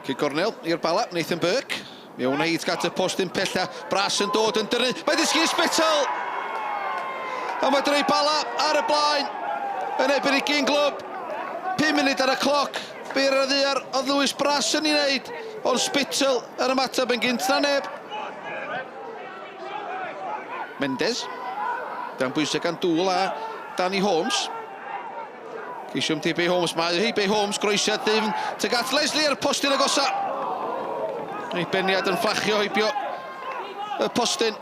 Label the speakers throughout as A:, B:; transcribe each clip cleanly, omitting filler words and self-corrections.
A: Cic gornel i'r Bala, Nathan Burke. Mewn â hi at y postyn pella, Brass yn dod yn dyrnu. Mae ddisgyn i Spittle! A mae drwy Bala ar y blaen yn erbyn ei gyn glwb. 5 munud ar y cloc. Byr ar y ddiar oedd Lewis Brass yn ei wneud, ond Spittle yn ymateb yn gynt na neb. Mendes. Dan bwysau gan Dŵl a Danny Holmes. Ceisio am TB Holmes, mae HB Holmes, groesiad ddyfn tuag at Leslie ar y postyn agosa. Ei beniad yn fflachio heibio y postyn.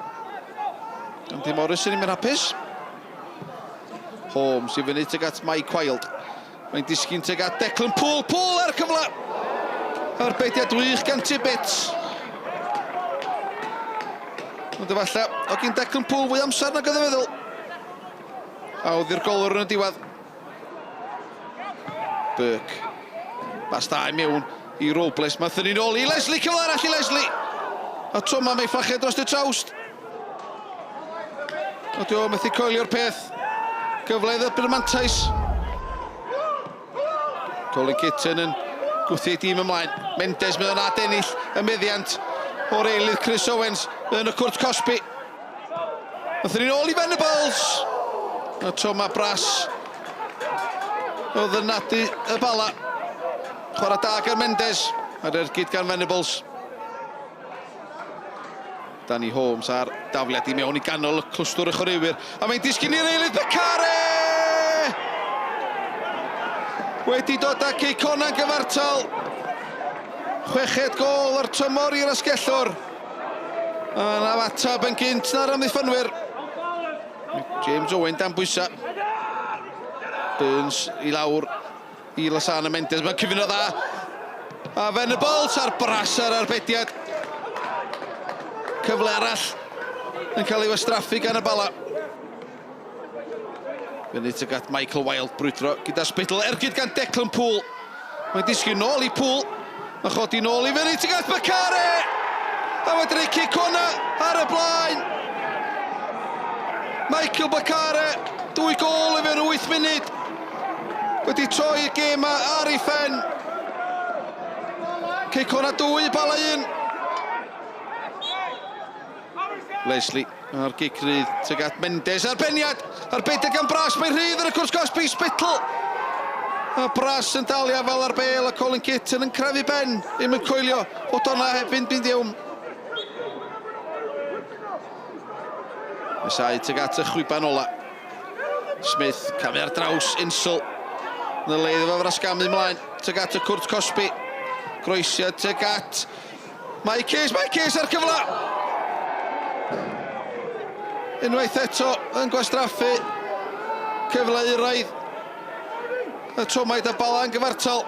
A: Andy Morris yn ddim yn hapus. Holmes i fyny tuag at Mike Wilde. Mae'n disgyn tuag at Declan Poole. Poole ar y cyfle! Arbediad wych gan Tibbet. Ond efallai, o gyn Declan Poole fwy amser nag oedd yn feddwl. Awdd i'r golwr yn y diwedd. Burke. Bas da i mewn i Robles. Mae thynnu nôl i Leslie. Cyfle arall i Leslie. A Toma mae fflachau dros y trawst. O dio methu coelio'r peth. Cyfle i dderbyn y mantais. Colin Kitchen yn gwthio ei dîm ymlaen. Mendes mae o'n adennill y meddiant o'r eilydd Chris Owens yn y cwrt cosbi. Nathon ni'n ôl i Venables! A Toma Brass oedd yn nadu y bala. Chwarae da gan Mendes. A'r ergyd gan Venables. Danny Holmes ar dafliad i mewn i ganol y clwstwr y chwaraewyr. A mae'n disgyn i'r eilydd Becare! Wedi dod â Cei Cona'n gyfartal. Chweched gol o'r tymor i'r asgellwr. Yn afatab yn gynt na'r amddiffynwyr. James Owen dan bwysau. Burns i lawr i Lasana Mendes. Mae'n cyfuno dda. A Venables ar bras ar arbediad. Cyfle arall yn cael ei wastraffu gan y Bala. Fyny tuag at Michael Wilde brwydro gyda Spittle. Ergyd gan Declan Poole. Mae'n disgyn nôl i Poole. Mae'n chodi nôl i fyny tuag at Bakare! A wedyn ei cic hwnna ar y blaen. Michael Bakare, dwy gôl i fewn 8 munud. Wedi troi y gêm ar ei phen. Cic hwnna dwy, bala un. Leslie a'r gic rydd tuag at Mendes a'r beniad a'r beidio gan Brass mae'n rhydd yn y cwrs gosbi Spittle a Brass yn dal i afael ar bel a Colin Kitton yn crafu ben ddim yn coelio fod honna heb fynd fynd iawn. Nesau tuag at y chwiban ola. Smith camu ar draws Insel. Yn y le iddo fo frasgamu ymlaen tuag at y cwrt cosbi. Groesiad tuag at Mike Case, Mike Case ar cyfle! Unwaith eto yn gwastraffu cyfle euraidd. Y tomaid a Bala yn gyfartal.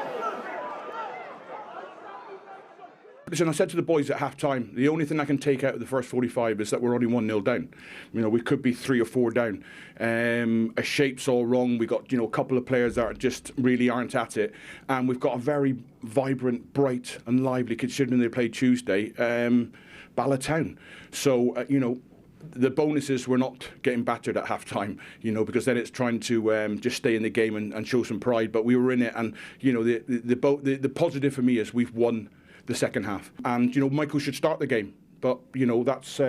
B: Listen, I said to the boys at half time, the only thing I can take out of the first 45 is that we're only 1-0 down. You know, we could be 3 or 4 down. Our shape's all wrong. We got, you know, a couple of players that just really aren't at it. And we've got a very vibrant, bright and lively, considering they played Tuesday, Bala Town. So, you know, the bonuses were not getting battered at half time, you know, because then it's trying to just stay in the game and show some pride. But we were in it, and, you know, the positive for me is we've won the second half. And, you know, Michael should start the game. But, you know, that's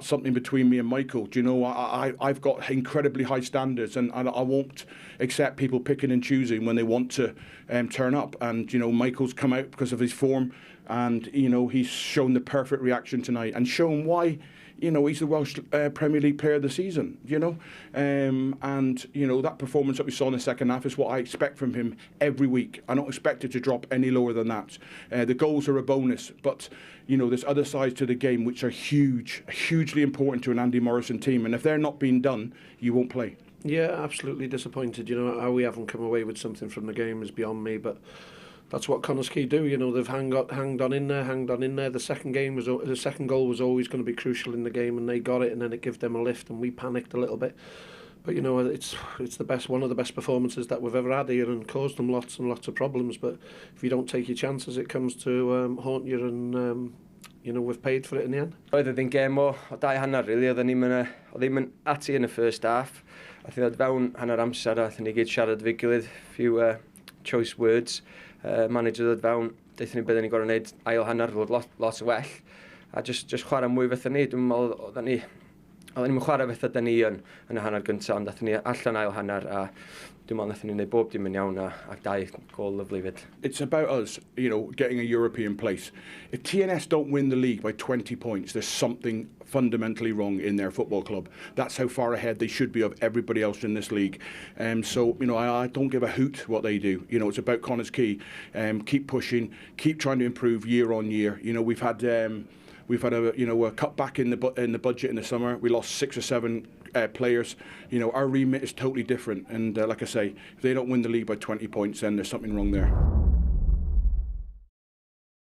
B: something between me and Michael. Do you know, I've got incredibly high standards, and I won't accept people picking and choosing when they want to turn up. And, you know, Michael's come out because of his form, and, you know, he's shown the perfect reaction tonight and shown why, you know, he's the Welsh Premier League player of the season, you know. And, you know, that performance that we saw in the second half is what I expect from him every week. I don't expect it to drop any lower than that. The goals are a bonus, but, you know, there's other sides to the game which are huge, hugely important to an Andy Morrison team. And if they're not being done, you won't play.
C: Yeah, absolutely disappointed. You know, how we haven't come away with something from the game is beyond me, but that's what Connah's Quay do. You know, they've hanged on in there. The second game was the second goal was always going to be crucial in the game, and they got it, and then it gave them a lift, and we panicked a little bit. But you know, it's the best, one of the best performances that we've ever had here, and caused them lots and lots of problems. But if you don't take your chances, it comes to haunt you, and you know, we've paid for it in the end.
D: Oedd yn gêm o dau hanner, really. Oedd ddim yn ati yn y first half. A ddod fewn hanner amser, a ni gyd siarad efo'i gilydd, few choice words. Manager ddod fewn, Deuthon ni beth ni gorfod wneud ail hanner fod lot, lot o well. A just chwarae mwy fatha ni. Dwi'n meddwl oedden ni'n chwarae fatha da ni yn y hanner gyntaf, ond dathon ni allan ail hanner a dwi'n meddwl nathon ni wneud bob dim yn iawn a dau gol lyfli fyd.
B: It's about us getting a European place. If TNS don't win the league by 20 points, there's something fundamentally wrong in their football club. That's how far ahead they should be of everybody else in this league. So I don't give a hoot what they do. It's about Connah's Quay. Keep pushing, keep trying to improve year on year. We've had a you know a cut back in the budget in the summer. We lost six or seven players. Our remit is totally different. And like I say, if they don't win the league by 20 points, then there's something wrong there.